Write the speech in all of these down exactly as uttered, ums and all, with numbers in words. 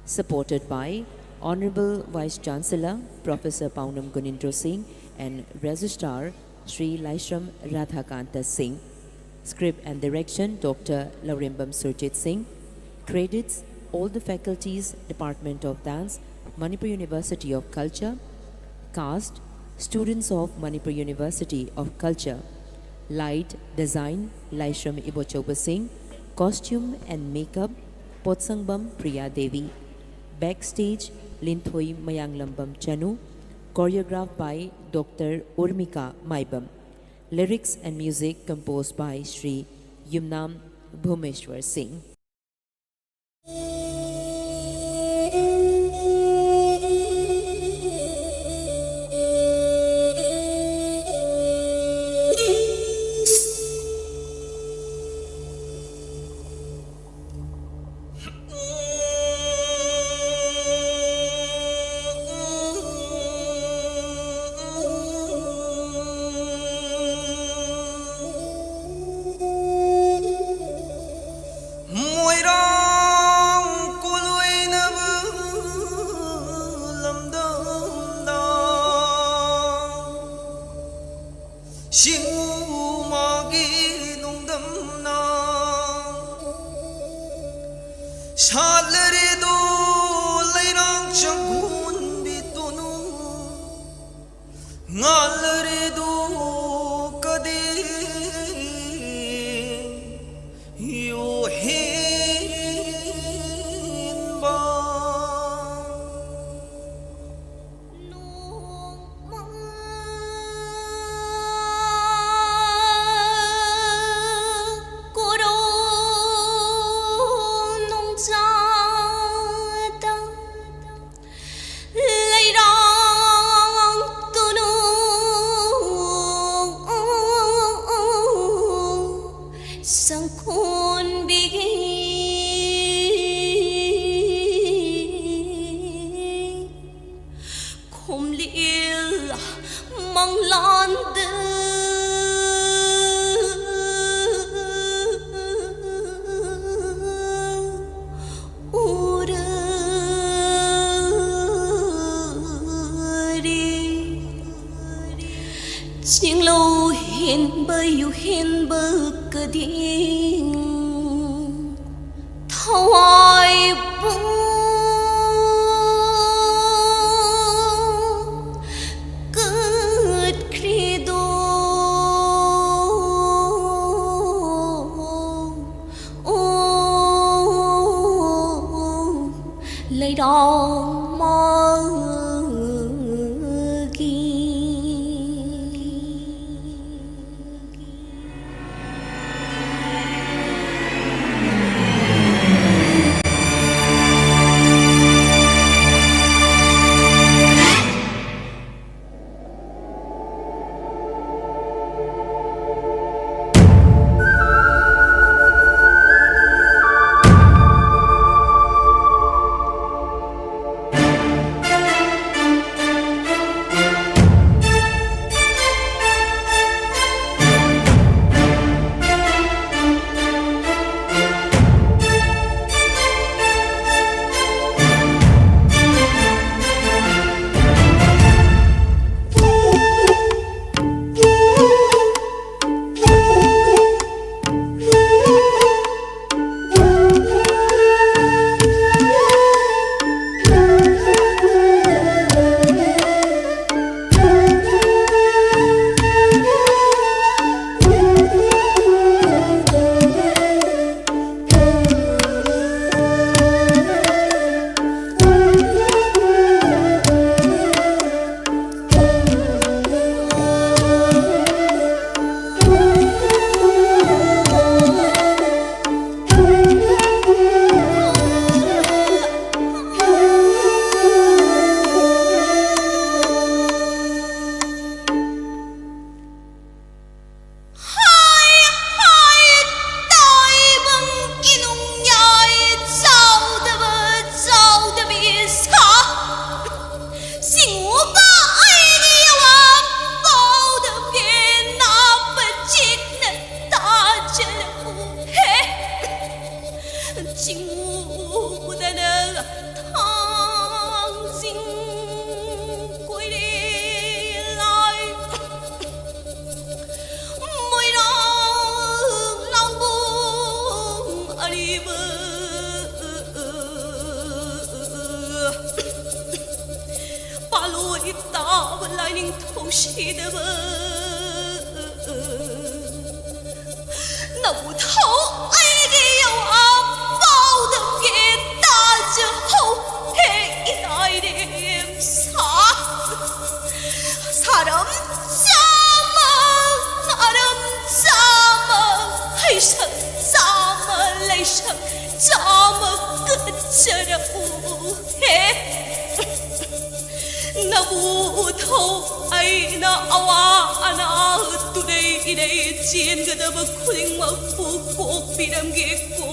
Supported by Honorable Vice Chancellor Professor Paunam Gunindra Singh and Registrar Shri Laishram Radhakanta Singh. Script and direction, Doctor Laurembam Surjit Singh. Credits, all the faculties, Department of Dance, Manipur University of Culture. Cast, students of Manipur University of Culture. Light, design, Laishram Ibochoba Singh. Costume and makeup, Potsangbam Priya Devi. Backstage, Linthoi Mayanglambam Chanu. Choreographed by Doctor Urmika Maibam. Lyrics and music composed by Shri Yumnam Bhumeshwar Singh. ꯃꯣꯏꯔꯥꯡ ꯀꯣꯂꯣꯏꯅꯕ ꯂꯝꯗꯝꯗ ꯁꯤꯡꯎ ꯃꯥꯒꯤ ꯅꯨꯡꯗꯝꯅ ꯁꯥꯠꯂꯔꯦꯗꯣ ꯂꯩꯔꯥꯡ ꯆꯪꯈꯣꯟꯕꯤ ꯇꯣꯅꯨ ꯉꯥꯜꯂꯔꯦꯗꯣ ꯀꯗꯤ ꯌꯣꯍꯦꯟꯕ ꯆꯤꯡꯂꯧ ꯍꯦꯟꯕ ꯌꯨꯍꯦꯟꯕ ꯀꯗꯤꯡ ꯊꯋꯥꯏ ꯄꯨꯡ ꯀꯠꯈ꯭ꯔꯤꯗꯣ꯫ ꯑꯣ, ꯂꯩꯔꯥꯎ ꯃꯥꯒꯤ꯫ ꯇꯥꯕ ꯂꯥꯏꯅꯤꯡꯊꯧ ꯁꯤꯗꯕ ꯅꯕꯨ ꯊꯧ ꯑꯩꯒꯤ ꯌꯧ ꯄꯥꯎꯗꯒꯤ ꯇꯥꯖꯍꯧ ꯍꯦ ꯏꯅꯥꯏꯔꯦꯝ ꯁꯥ ꯁꯥꯔꯝ ꯆꯥꯃ ꯉꯥꯔꯝ ꯆꯥꯃ ꯍꯩꯁꯛ ꯆꯥꯃ ꯂꯩꯁꯛ ꯆꯥꯃ ꯀꯠꯆꯔꯛꯎ ꯍꯦ ꯅꯕꯨ ꯊꯧ ꯑꯩꯅ ꯑꯋꯥ ꯑꯅꯥ ꯇꯨꯔꯩ ꯏꯔꯩ ꯆꯦꯟꯒꯗꯕ ꯈꯨꯗꯤꯡꯃꯛꯄꯨ ꯀꯣꯛꯄꯤꯔꯝꯒꯦꯀꯣ꯫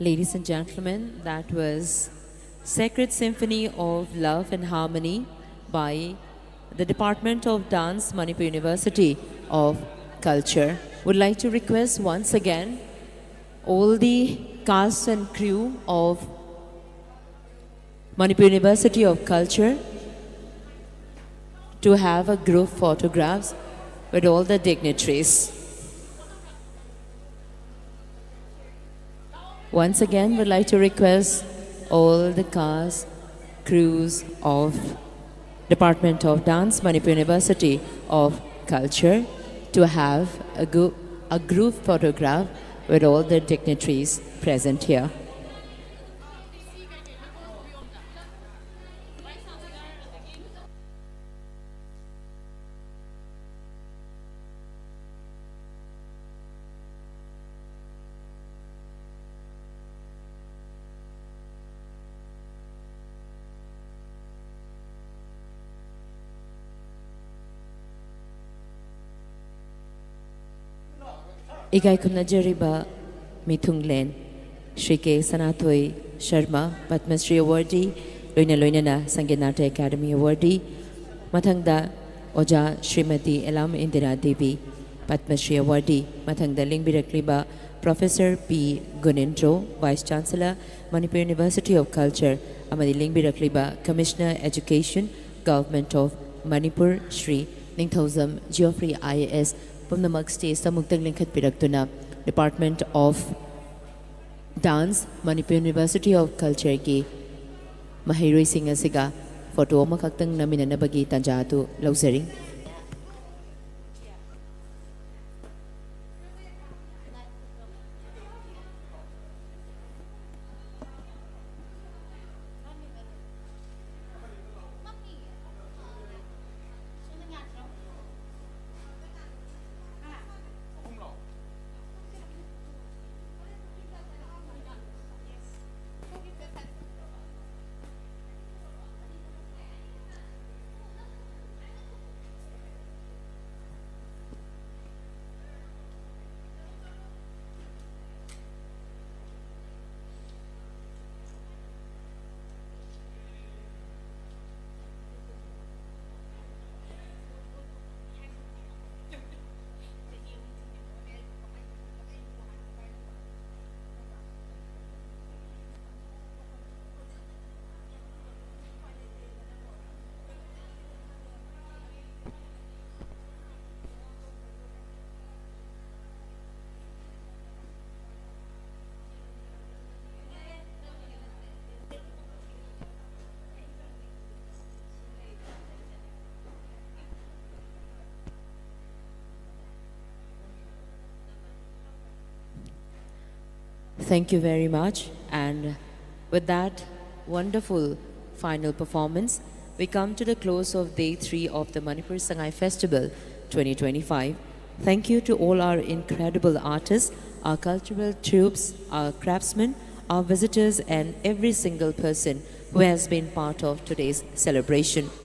Ladies and gentlemen, that was Sacred Symphony of Love and Harmony by the Department of Dance, Manipur University of Culture. Would like to request once again all the cast and crew of Manipur University of Culture to have a group photographs with all the dignitaries. Once again, would like to request all the cast, crews of Department of Dance, Manipur University of Culture, to have a, group, a group photograph with all the dignitaries present here. ꯏꯀꯥꯏ ꯈꯨꯝꯅꯖꯔꯤꯕ ꯃꯤꯊꯨꯡꯂꯦꯟ ꯁ꯭ꯔꯤ ꯀꯦ ꯁꯅꯥꯊꯣꯏ ꯁꯔꯃ, ꯄꯗꯃ ꯁ꯭ꯔꯤ ꯑꯦꯋꯥꯔꯗꯤ, ꯂꯣꯏꯅ ꯂꯣꯏꯅꯅ ꯁꯪꯒꯤꯠ Natya academy awardee, ꯃꯊꯪꯗ ꯑꯣꯖꯥ Shrimati Elam Indira Devi, Padma Shri awardee, ꯃꯊꯪꯗ ꯂꯦꯡꯕꯤꯔꯛꯂꯤꯕ professor P Gunendro, vice chancellor, Manipur university of culture, ꯑꯃꯗꯤ ꯂꯦꯡꯕꯤꯔꯛꯂꯤꯕ commissioner education, government of Manipur, Shri Ningthoujam Geoffrey I A S, ꯄꯨꯝꯅꯃꯛ ꯁ꯭ꯇꯦꯖꯇ ꯑꯃꯨꯛꯇꯪ ꯂꯤꯡꯈꯠꯄꯤꯔꯛꯇꯨꯅ Department of Dance, Manipur University of Cultureꯒꯤ ꯃꯍꯩꯔꯣꯏꯁꯤꯡ ꯑꯁꯤꯒ ꯐꯣꯇꯣ ꯑꯃꯈꯛꯇꯪ ꯅꯝꯃꯤꯟꯅꯅꯕꯒꯤ ꯇꯥꯟꯖꯥ ꯑꯗꯨ ꯂꯧꯖꯔꯤ꯫ Thank you very much. And with that wonderful final performance, we come to the close of day three of the Manipur Sangai Festival twenty twenty-five. Thank you to all our incredible artists, our cultural troupes, our craftsmen, our visitors, and every single person who has been part of today's celebration.